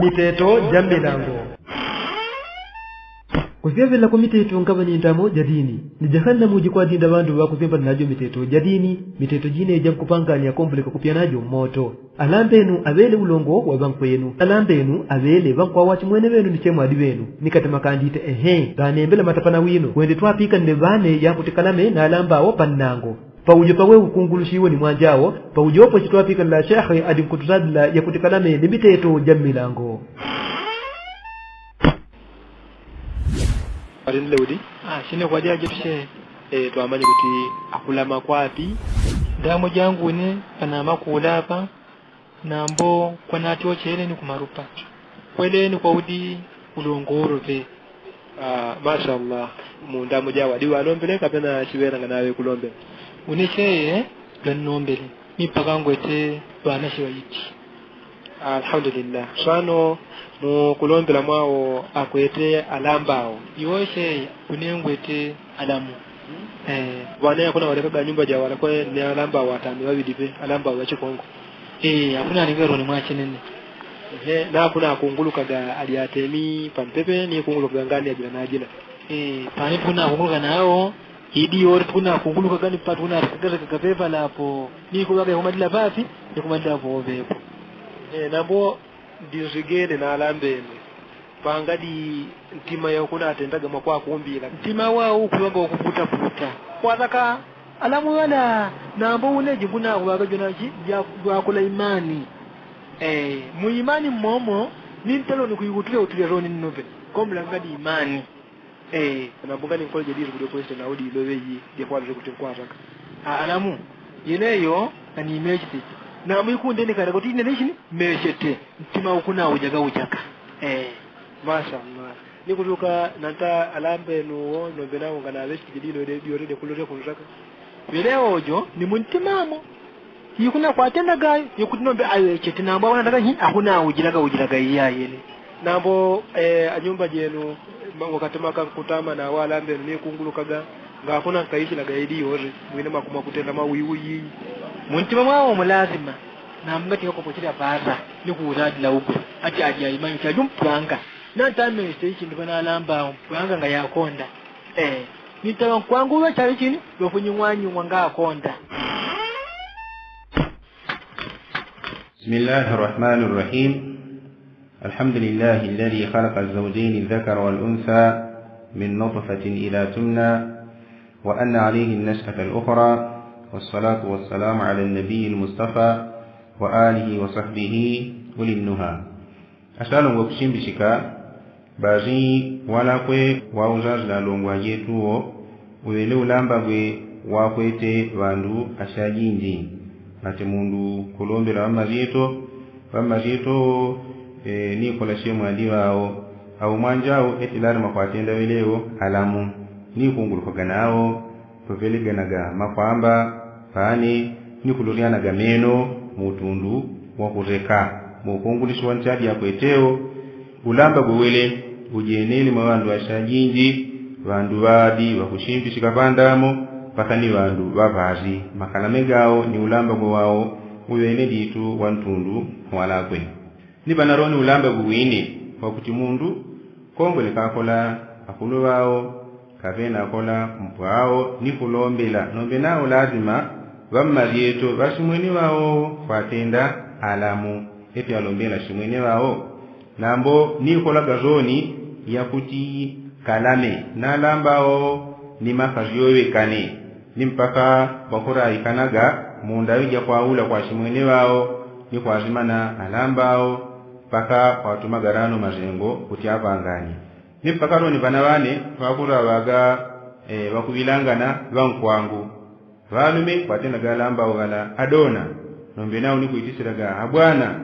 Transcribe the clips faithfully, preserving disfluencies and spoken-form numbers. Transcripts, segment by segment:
Miteto ja mmilango. Kusyevela kwa miteto ngaŵa ni ndamo ja dini ni jahannamu jikwadinda ŵandu ŵakusembana najo miteto ja dini. Miteto jine jankupangania komboleka kupya najo mmoto. Alambenu aŵele ulongo wa ŵankwenu alambenu aŵele ŵankwawo achimwene ŵenu ni chemwadi ŵenu. Ni katemakandite ehe ŵanembela matapana wino wende twapikanile ŵane yakuti kalame nalambawo pannango. Paujo pawe ukungulushiwe ni mwanjawo paujopo chitwapikanila shehe adi nkutusadila yakuti kalame ni miteto ja mmilango. Atendile udi? Ashine kwadi ajetushe. Twamanye kuti akulama kwapi? Ndamo jangu une panamakuula apa. Nambo kwanatyochele ni kumalupa kweleni kwaudi ulongolo pe. Masha allah. Mundamo jawe adi walombele kapena chiŵelanga naŵe kulombela? Une cheye lwannombele ni mpaka ngwete ŵanache ŵaiti. Alhamdulillah. Swano mukulombela mwawo akwete alambao? Iwo cheye une ngwete alamu. Ŵane akuna walekaga nyumba jawalakwe ni alambao atani ŵaŵidi pe alambao ŵachikongo. Akuna alinga loni mwachenene. Nakuna akungulukaga ali atemi pampepe ni kungulukaga ngani ajila najila. Pani puna akunguluka nawo. Idi yori puna akungulukaga ni patu una alikagaza kagapepala apo ni kuŵaga ikumadila papi ni kumadila popepo. Nambo ndinzigene nalambene. Pangadi ntima yaukunatendaga mwakwakumbila ntima wao ukuŵaga wakuputaputa. Kwataka alamu ŵala. Nambo uneji nkunakuŵaga jona ji jwakula imani. Mu imani mmomo ni ntelo ni kuiutulya utulya loni nnope. Kombola ngadi imani. Nambo ngani nkoleje dilu kudyo kweste naudi iloŵe yi. Dyakwalile kuti nkwataka alamu. Yeleyo nani imechete. Nambo ikunde ni kale kuti ine ni chini mechete. Ntima ukunaujaga ujaka. Masha allah. Ni kutuka nanta alambe nuwo nombe nawo nganaŵechete jidilo. Dyore dyakulolya kuntaka. Yeleyo jo ni muntimamo. Ikuna kwatendaga ikuti nombe aŵechete nambo akunataka nyi akunaujilaga ujilaga iyayele. Nambo anyumba jenu. Wakatemaka nkutama nawo alambenu ni kungulukaga. Ngakuna nkaichilaga idi yore mwine makuma kutenda mawiwi. Muntima mwawo mulazima. Nambo ngati kakopochela pasa ni kuusadila ugwe ati ajaimani chajumpwanga. Nantamesite ichindu panalambao mpwanga ngayakonda. Nintaŵa nkwanguŵa chali chini ŵakunying'wanying'wa ngakonda. بسم الله الرحمن الرحيم. الحمد لله الذي خلق الزوجين الذكر والأنثى من نطفة إذا تمنى وأن عليه النشأة الأخرى والصلاة والسلام على النبي المصطفى وآله وصحبه أولي النهى. Ashalongwa kuchimbishika. Baji walakwe wauzazila alongwa ajetuwo uŵele ulambagwe wakwete ŵandu ashajinji. Ngati mundu kulombela ŵammaryeto ŵammaryeto wo. Nikola shemwadi ŵawo au mwanjawo eti lazima kwatenda ŵelewo alamu. Nikungulukaga nawo. Paŵeleganaga makwamba pane ni kuloryanaga meno. Mu utundu wa kureka mu ukungulishiwa nchadi yakwetewo. Ulamba gwewele ujenele mwa ŵandu ŵashajinji ŵandu ŵadi ŵakushimpishika pandamo mpaka ni ŵandu ŵaŵazi makalame gawo ni ulamba gwewawo. Uŵene ditu wa ntundu mwalakwe. Ni ŵanaroni ulamba gwewine wakuti mundu kongwele kakola akulu ŵawo kaŵena akola mpwawo ni kulombela nombe nawo lazima ŵammalyeto ŵashimwene ŵawo kwatenda alamu. Eti alombela shimwene ŵawo nambo ni kolaga zoni yakuti kalame nalambawo ni makazi yoŵekane ni mpaka ŵakurayikanaga mu ndaŵi jakwaula kwa shimwene ŵawo ni kwazimana alambawo mpaka kwatumaga lano mazengo kuti aŵanganye. Ni mpaka loni ŵana ŵane ŵakuraŵaga ŵakuŵilangana ŵankwangu. Ŵalume kwatendaga ŵalambao ŵala adona nombe nawo ni kuitisilaga abwana.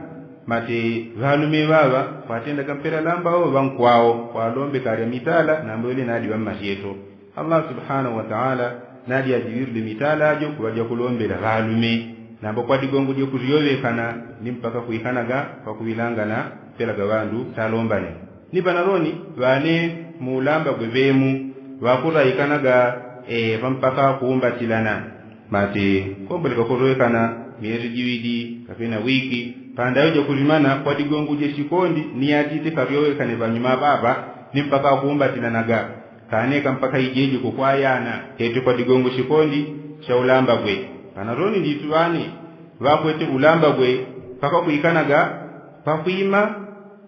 Mate ŵalume ŵaŵa kwatendaga mpela ŵalambao ŵankwawo kwalombeka alya mitala nambo yole nadi ŵammasyeto. Allah subhanahu wataala nadi ajiŵilule mitala ajo kuŵaja kulombela ŵalume. Nambo kwadigongo dyokuziyoŵekana ni mpaka kwikanaga pakuŵilangana mpela ga ŵandu talombane. Ni ŵanaloni ŵane mu ulamba gwe ŵemu ŵakurayikanaga ŵampaka kuumbatilana. Mate komboleka kuloŵekana myezi jiŵidi kapena wiki. Pandayo jakulimana kwa digongo ja shikondi ni yatite kalyowekane panyuma papa ni mpaka kumbatilanaga. Kaneka mpaka ijejiko kwa yana ete kwa digongo shikondi sha ulambagwe. Panaroni nditu ŵane ŵakwete ulambagwe mpaka kwikanaga pakwima.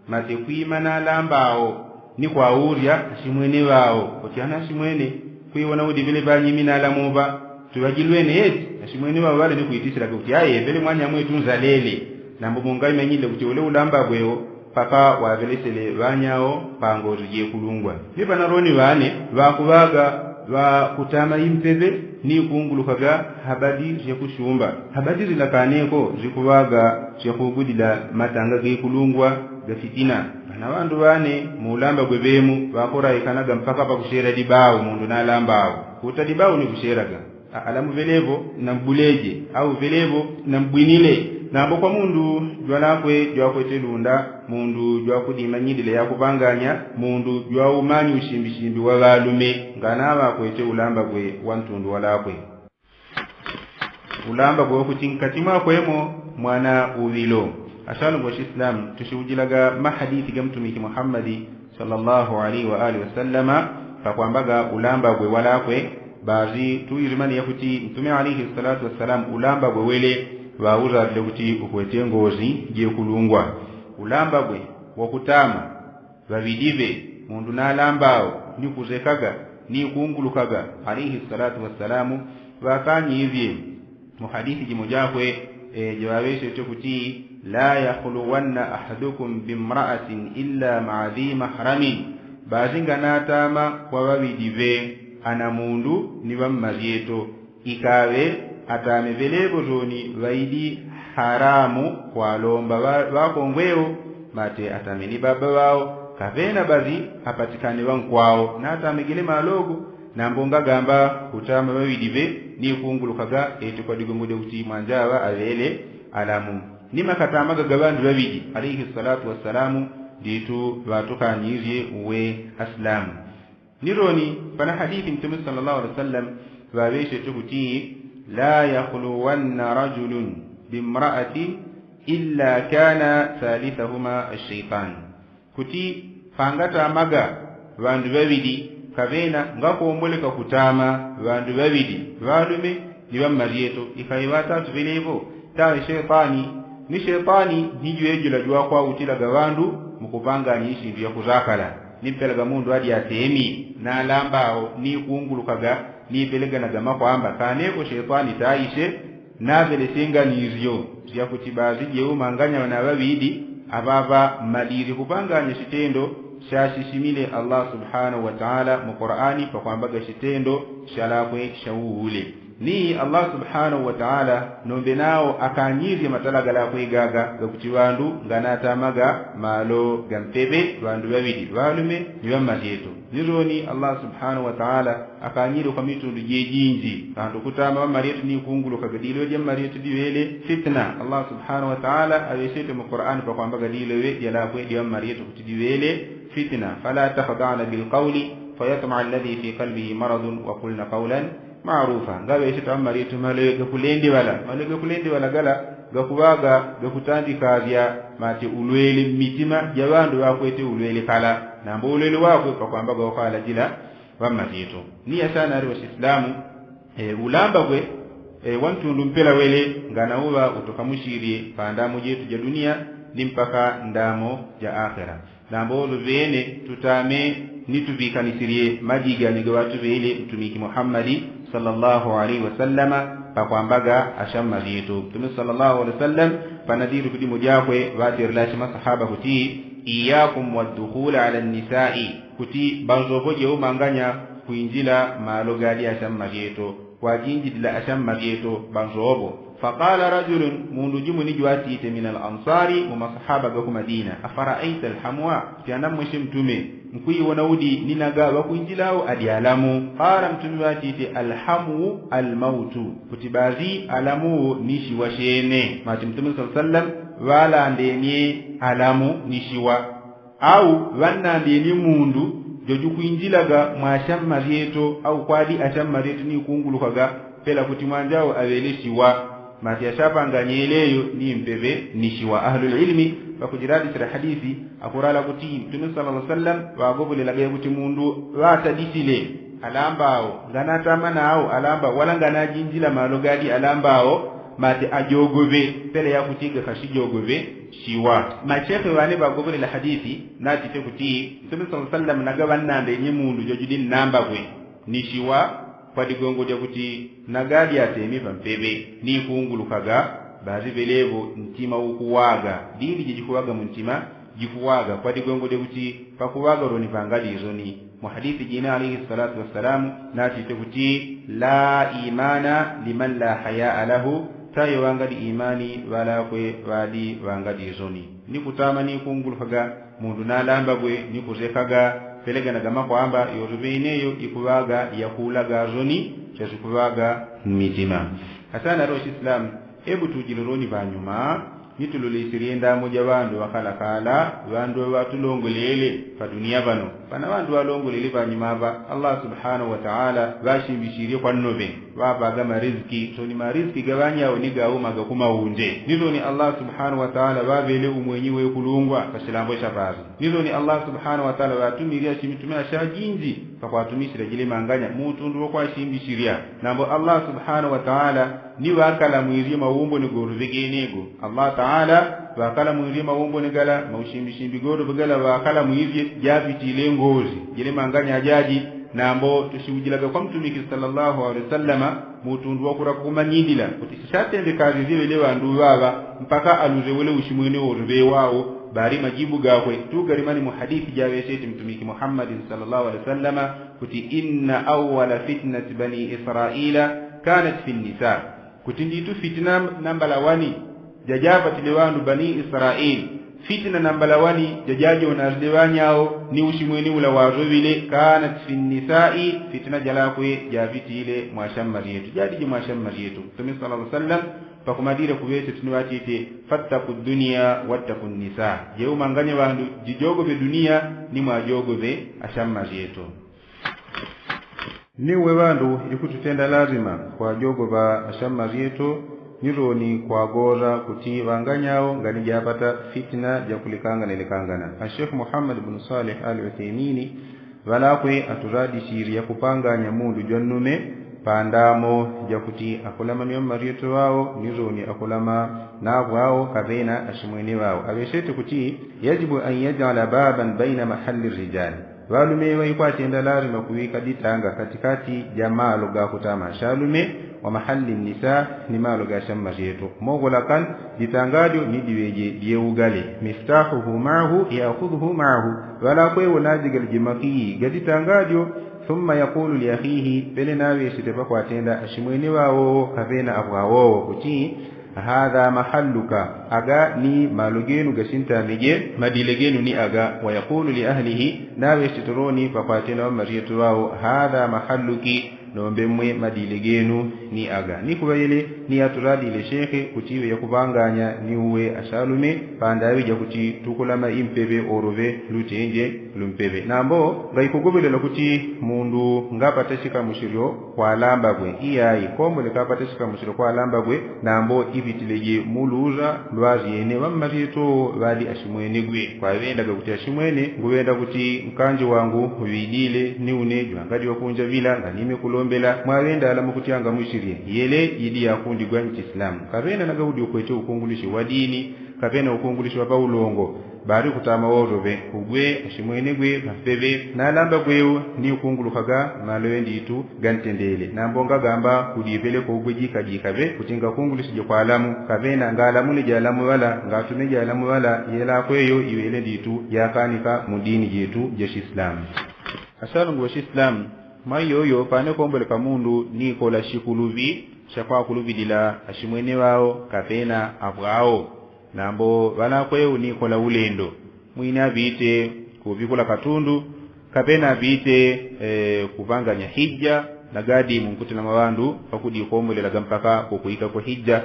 Mate kwima nalambao ni kwaurya ashimwene ŵao kuti ana ashimwene kwiwona udi ŵele panyimi nalamupa tuŵajilwene eti? Ashimwene ŵao ŵale ni kwitisilaga kuti aye ŵele mwanyamwetu nzalele. Nambo mungaimanyile kuti ule ulambagweo mpaka waŵelesele ŵanyao pangozi jekulungwa. Ni panaroni ŵane ŵakuŵaga ŵakutama impepe ni kungulukaga habadi syakusyumba. Habadi zila kaneko zikuŵaga syakugudila matanga gekulungwa ga fitina. Pana ŵandu ŵane muulambagwe ŵemu ŵakuraikanaga mpaka pakusyela dibau mundu nalambau kuta dibau ni kusyelaga. Alamu ŵelevo nambuleje au ŵelevo nambwinile. Nambo kwa mundu jwalakwe jwakwete lunda, mundu jwakudimanyilile yakuŵanganya, mundu jwaumanyi usimbisimbi wa ŵalume nganaŵakwete ulambagwe wa ntundu walakwe. Ulambagwe wakuti nkati mwakwemo mwana uŵilo. Asalungwa shislamu tushiujilaga mahadisi ga mtumiki muhammadi sallallahu alaihi wa alihi wasallama pakwambaga ulambagwe walakwe. Bazi tuirimani yakuti mtume alaihi salatu wasalamu ulambagwe wele ŵauzarile kuti ukwete ngozi jekulungwa. Ulambagwe wakutama ŵaŵidiŵe mundu nalambao ni kuzekaga ni kungulukaga alaihi salatu wasalamu. Ŵakanyivye muhadisi jimo jakwe jaŵaŵesete kuti la yakhuluwanna ahadukum bimraatin illa maa dhi mahramin. Bazi nganatama kwa ŵaŵidiŵe ana mundu ni ŵammalyeto ikaŵe atame ŵelevo zoni ŵaidi haramu kwalomba ŵakongweo. Mate atame ni baba ŵao kaŵena bazi apatikane ŵankwao natamegele malogo. Nambo ngagamba kutama ŵaŵidiŵe ni kungulukaga eti kwa digongo dyakuti mwanjaŵa aŵele alamu. Ni makatamaga ga ŵandu ŵaŵidi alaihi salatu wasalamu nditu ŵatukanizye uwe asilamu. Nironi pana hadithi mtume sallallahu alaihi wasallam ŵaŵeshete kuti la yakhuluwanna rajulun bimraatin illa kana thalithahuma ashaitani. Kuti pangatamaga ŵandu ŵaŵidi kaŵena ngakomboleka kutama ŵandu ŵaŵidi ŵalume ni ŵammalyeto ikaŵe ŵatatu ŵelevo taŵe shetani. Ni shetani ni jwejula jwakwautilaga ŵandu mukupanganya isindu yakuzakala. Ni mpelaga mundu adyatemi nalambao ni kungulukaga ni peleganaga makwamba kaneko shetani taishe. Naŵelesenganizyo syakuti bazi jeumanganya ŵana ŵaŵidi aŵaŵa mmalili kupanganya shitendo shashisimile allah subhanahu wataala mu qurani pakwambaga shitendo shalakwe shauule. Ni allah subhanahu wataala nombe nao akanyizye matala galakwe gaga gakuti ŵandu nganatamaga malo gampepe ŵandu ŵaŵidi ŵalume ni ŵammalyeto. Nironi allah subhanahu wataala akanyile kwa mitundu jejinji pandu kutama ŵammalyeto ni kungulukaga dilowe dya mmalyeto diŵele fitina allah subhanahu wataala aŵesete mu qurani pakwambaga dilowe dyalakwe dya ŵammalyeto kuti diŵele fitina fala takhdana bilkauli fayatmaa alladhi fi kalbihi maradun wakulna kaulan marufa. Ngaŵesete ŵammalyeto malowe gakulendi ŵala malowe gakulendi ŵala gala gakuŵaga gakutandikazya mate ulwele mmitima ja ŵandu ŵakwete ulwele kala. Nambo ulwele wakwe pakwambaga wakwalajila ŵammalyeto. Ni asana ali wasislamu ulambagwe wa ntundu mpela wele nganauŵa utukamushilye pa ndamo jetu ja dunia ni mpaka ndamo ja akhera. Nambo ŵene tutame ni tuŵikanisirye majiga ni gaŵatuŵele mtumiki muhammadi sala allahu alaihi wasallama pakwambaga ashamma vyetu mtume sala allahu alaihi wasallam. Panadiri kudimo jakwe ŵaterela ashamasahaba kuti iyakum wadukhula ala nisai kuti banzopo jeumanganya kwinjila malo gali ashamma vyetu kwajinjilila ashamma vyetu banzopo. Fakala rajulun mundu jumu ni jwatite min alansari mu masahaba gaku madina afaraita alhamwa kuti anamweshe mtume nkwiwona udi ninaga ŵakwinjilao adi alamu. Kala mtume ŵatite alhamwu almautu kuti bazi alamu wo ni shiwa shene mati mtume saa salam ŵalandenie alamu ni shiwa au ŵannandenie mundu jojukwinjilaga mwashamma vyeto au kwadi ashamma vyeto ni kungulukaga pela kuti mwanjao aŵele shiwa. Mati ashapanganyeleyo ni mpepe ni shiwa ahlulilimi. Pakujiradisila hadisi akurala kuti mtume sala allah sallam ŵagobolelaga yakuti mundu ŵatadisile alambao nganatama nao alambao wala nganajinjila malo gadi alambao mati ajogope pele yakuti gakashijogope shiwa. Mashekhe ŵane ŵagobolela hadisi natite kuti mtume sala allah sallam nagaŵannandenye mundu jojudi nnambagwe ni shiwa kwa digongo dyakuti nagadya atemi pampepe ni kungulukaga. Basi pelepo ntima ukuwaga dili jijikuwaga muntima jikuwaga kwa digongo dyakuti pakuwaga loni pangadizoni. Mwa hadisi jina alaihi swalatu wassalamu natite kuti la imana liman la hayaa lahu. Tayo wangadi imani ŵalakwe ŵadi ŵangadizoni ni kutama ni kungulukaga mundu nalambagwe ni kuzekaga. Peleganaga makwamba yozuŵe ineyo ikuŵaga yakulaga zoni syasikuŵaga mmitima. Asana ro shislamu ebu tujiloroni ŵanyuma nitulolesirye ndamo ja ŵandu ŵakalakala ŵandu ŵatulongolele. Padunia ŵano pana ŵandu ŵalongolele ŵanyuma ŵa allah subhanahu wataala ŵashimbishirye kwa nnoŵe ŵaŵaga mariziki soni mariziki gaŵanyao ni gaumaga kumaunje ni soni allah subhanahu wataala ŵaŵele umwenyi wekulungwa pashilambo shapazi ni soni allah subhanahu wataala ŵatumirya shimitume ashajinji pakwatumisila jilemanganya mutundu wokwashimbishirya. Nambo allah subhanahu wataala ni ŵakalamwirye maumboni goluŵe genego allah taala ŵakalamwirye maumboni gala maushimbi shimbi goluŵe gala ŵakalamwirye japitile ngozi jilemanganya ajaji. Nambo tushiujilaga kwa mtumiki sala allahu alehi wasallama mutundu wakuraka kumanyilila kuti sishatende kazi ziŵele ŵandu ŵaŵa mpaka aluze wele ushimwene wozuŵe wao. Bari majibu gakwe tugalimani muhadisi jaŵeseti mtumiki muhammadin sala allahu alehi wasallama kuti inna awala fitnati bani israila kanat fi nnisa. Kuti nditu fitina nambala wani jajapatile ŵandu bani israili fitina nambala wani jajajonazile ŵanyao ni ushimwene ula wazoŵile kanat fi nnisai. Fitina jalakwe japitile mwashamma lyetu jadije mwashamma lyetu mtume sala allah sallam pakumadile kuŵese tuniŵatite fattaku ddunia wattaku nnisa. Jeumanganye ŵandu jijogoŵe dunia ni mwajogoŵe ashamma lyetu. Ni uwe ŵandu ikututenda lazima kwajogoŵa ashamma lyetu ni loni kwagora kuti ŵanganyao nganijapata fitina jakulikangana likangana. Ashekhu muhammad bnu salih al uthemini ŵalakwe aturadishiri yakupanganya mundu jwannume pandamo jakuti akulama myamma lyetu ŵao ni loni akulama naŵao kaŵena ashimwene ŵao aŵeshete kuti yajibu an yajala baban baina mahalli rijali. Ŵalume ŵaikwatenda lazima kuŵika ditanga katikati ja malo gakutama shalume wa mahalli nnisa ni malo gashamma lyetu mogolakan. Ditanga dyo ni diŵeje dyeugale miftahuhu maahu yakhudhuhu maahu. Ŵalakwewo najigalije makiyi ga ditanga dyo. Thumma yakulu liakhihi pele naŵesite pakwatenda ashimwene ŵawowo kaŵena aŵawowo kuti hadha mahalluka. Aga ni malo genu gashintamije madile genu ni aga. Wayakulu liahlihi naŵesite loni pakwatenda ŵammaryetu ŵawo hadha mahalluki. Nombe mmwe madile genu ni aga ni kuŵayele ni aturadile shekhe kuti iŵe yakuŵanganya ni uwe ashalume pandaŵe jakuti tukulama impeŵe oroŵe lutenje lumpeŵe. Nambo ngaikugobelela kuti mundu ngapata shikamushilyo kwalambagwe iyayi kombo likapata shikamushilyo kwalambagwe. Nambo ipitileje muluza lwalyene ŵammaryetu ŵadi ashimwenegwe kwaŵendaga kuti ashimwene nguŵenda kuti nkanji wangu ŵidile ni une jwangadi wakunjaŵila nganime kulombela mwaŵenda alamu kuti angamushilye. Yele idi yakundigwa nchisilamu kaŵena nagaudi ukwete ukungulishi wa dini kaŵena ukungulishi wa paulongo. Bari kutama woroŵe ugwe ashimwenegwe ŵampeŵe nalambagwewo ni ukungulukaga maloŵe nditu gantendele. Nambo ngagamba kudipeleko ugwe jikajikaŵe kuti ngakungulishije kwalamu kaŵena ngalamule jalamu ŵala ngatume jalamu ŵala yelakweyo iŵele nditu yakanika mu dini jetu jashisilamu. Ashalungu ŵashisilamu mwa iyoyo pane komboleka mundu nikola shikuluŵi shakwakuluŵilila ashimwene ŵao kaŵena aŵao. Nambo ŵalakwewo nikola ulendo mwine aŵite kuŵikula katundu kaŵena aŵite kuŵanganya hija. Nagadi munkutilama ŵandu pakudikombolelaga mpaka kukuikako hija.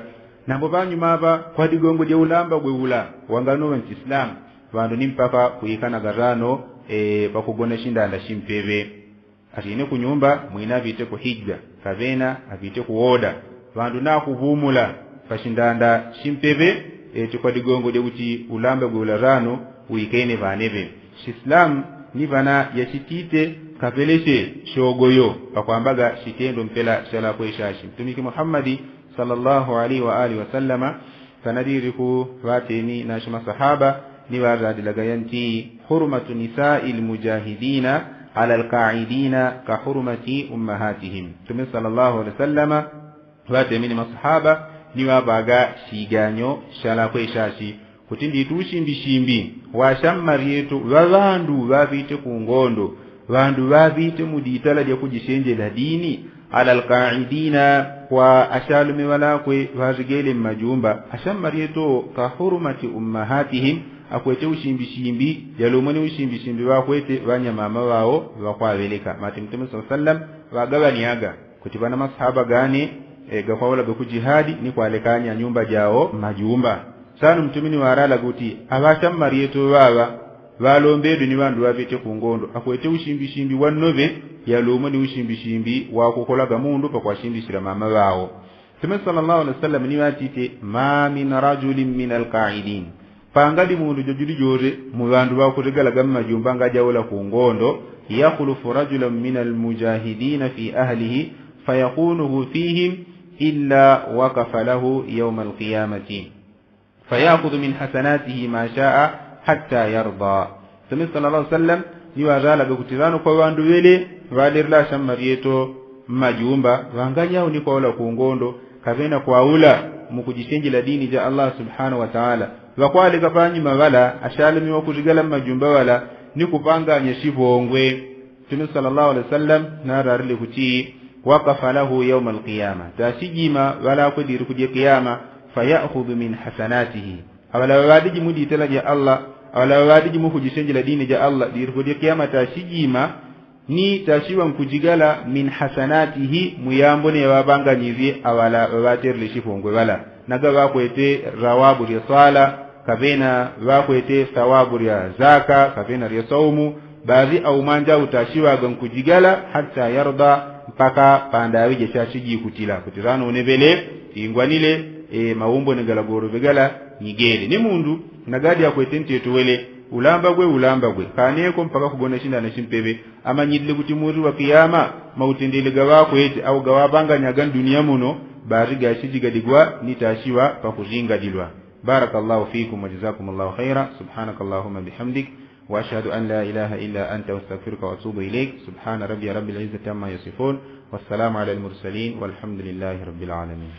Nambo ŵanyuma aŵa kwa digongo dya ulambagwe ula wanganoŵa nchisilamu ŵandu ni mpaka kuikanaga rano pakugona shindanda shimpeŵe. Atyene kunyumba mwine aŵite kuhija kaŵena aŵite kuwoda. Ŵandu nakuŵumula Pashindanda shimpepe eti kwa digongo dyakuti ulamba gwe ula rano uikene ŵaneŵe. Shislamu ni ŵana yashitite kapeleshe shogoyo pakwambaga shitendo mpela shalakwe shashi mtumiki muhammadi sala llahu alaihi waalihi wasallama. Panadiriku ŵateni nashi masahaba ni ŵaradilaga yanti hurumatu nisai lmujahidina ala lkaidina kahurumati ummahatihim. Mtumiki sala llahu alihi wasallama ŵatemine masahaba ni ŵaŵaga shiganyo shalakwe shashi kuti nditu ushimbishimbi washammaryeto ŵaŵandu ŵaŵite kungondo ŵandu ŵaŵite muditala lyakujishenjela dini ala lkaidina kwa ashalume ŵalakwe ŵarigele mmajumba ashammaryeto kahurumati ummahatihim. Akwete ushimbishimbi yalumwe ni ushimbishimbi ŵakwete ŵanyamama ŵao ŵakwaŵeleka mati mtume saa salam ŵagaŵanyaga kuti ŵana masahaba gane gakwaulaga ku jihadi ni kwalekanya nyumba jao mmajumba. Sanu mtumini waralaga kuti aŵashammaryeto ŵaŵa ŵalombedwe ni ŵandu ŵaŵite kungondo akwete ushimbishimbi wannoŵe yalumwe ni ushimbishimbi wakukolaga mundu pakwashimbishila mama ŵao. Mtumini sala llahu alihi wasallama ni ŵatite ma min rajulin min alkaidin pangadi mundu jojuli jore muŵandu ŵakuligalaga mmajumba ngajaula kungondo yakhulufu rajulan min almujahidina fi ahlihi fayakunuhu fihim illa wakafa lahu yauma alkiyamati fayakudu min hasanatihi ma shaa hatta yarda. Mtumini sala llahu alihi wasallama ni ŵaralaga kuti ŵano kwa ŵandu ŵele ŵalerela ashammaryeto mmajumba ŵanganyau ni kwaula kungondo kaŵena kwaula mukujishenjela dini ja allah subhanahu wataala. Ŵakwaleka panyuma ŵala ashalume ŵakuligala mmajumba ŵala ni kupanganya shipongwe. Mtumini sala llahu alihi wasallama nararile kuti wakafa lahu yauma alkiyama tashijima ŵalakwe diriku dya kiyama fayakudu min hasanatihi. Aŵala ŵaŵadiji muditala dya allah aŵala ŵaŵadiji mukujishenjela dini ja allah diriku dya kiyama tashijima ni tashiŵa nkujigala min hasanatihi muyambone yaŵapanganyizye aŵala ŵaŵaterele shipongwe ŵala naga ŵakwete rawabu rya swala kaŵena ŵakwete sawabu rya zaka kaŵena rya saumu. Bazi aumanja utashiŵaga nkujigala hatta yarda mpaka pandaŵe jashashi jikutila kuti rano uneŵele ingwanile maumbone gala goroŵe gala nyigele ni mundu nagadi akwete nteto wele ulambagwe ulambagwe kaneko mpaka kugona shindana shimpeŵe amanyilile kuti muri wa kiyama mautendele gaŵakwete au gaŵapanganyaga nduniya muno. Bazi gashijigadigwa ni tashiŵa pakuzingadilwa. Barakallahu fikum wajazakumullahu khaira subhanaka allahumma bihamdik. Wa ashhadu an la ilaha illa anta wastaghfiruka wa atubu ilaik subhana rabbiya rabbil izzati amma yasifun. Wassalamu ala almursalin walhamdulillahi rabbil alamin.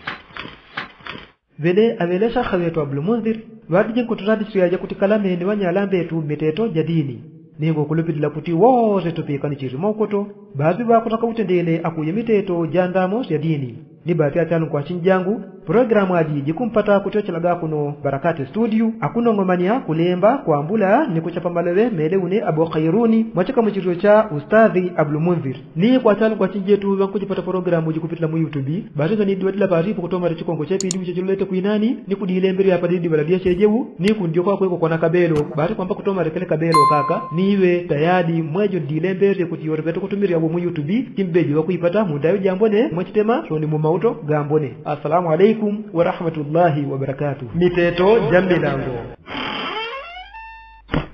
Ŵele aŵelesha khaŵetu abulumunziri ŵadije nkuturadisya jakuti kalame ni ŵanyalambetu mmiteto ja dini. Ningo kulupilila kuti wose tupikanichiri maukoto baŵi ŵakutaka utendele akuye miteto ja ndamo sya dini. Ni baŵi achalungwa chinjangu pulogalamu aji jikumpata kutyochelaga kuno barakati studio akunong'omanya kulemba kwambula ni kuchapa maloŵe mele une abo khairuni mwa chikamuchililo cha ustadhi abulumunziri. Ni kwa achalungwa chinjetu ŵankujipata pulogalamu jikupitila mu yutubi baŵi ŵanidi ŵadila paŵalipo kutomale chikongo chepidi uche chilolete kwinani ni kudilemberya padidi ŵaladya chejewu ni kundyo kwakweko kwana kabelo baŵi kwamba kutomale kele kabelo kaka. Ni iŵe tayadi mwejo ndilemberye kuti yoreŵete kutumirya wo mu yutubi kimbeji ŵakuipata mundaŵi jambone mwachitema soni mu mauto gambone. Assalamu alaikum warahmatullahi wabarakatuhu. Miteto ja mmilango.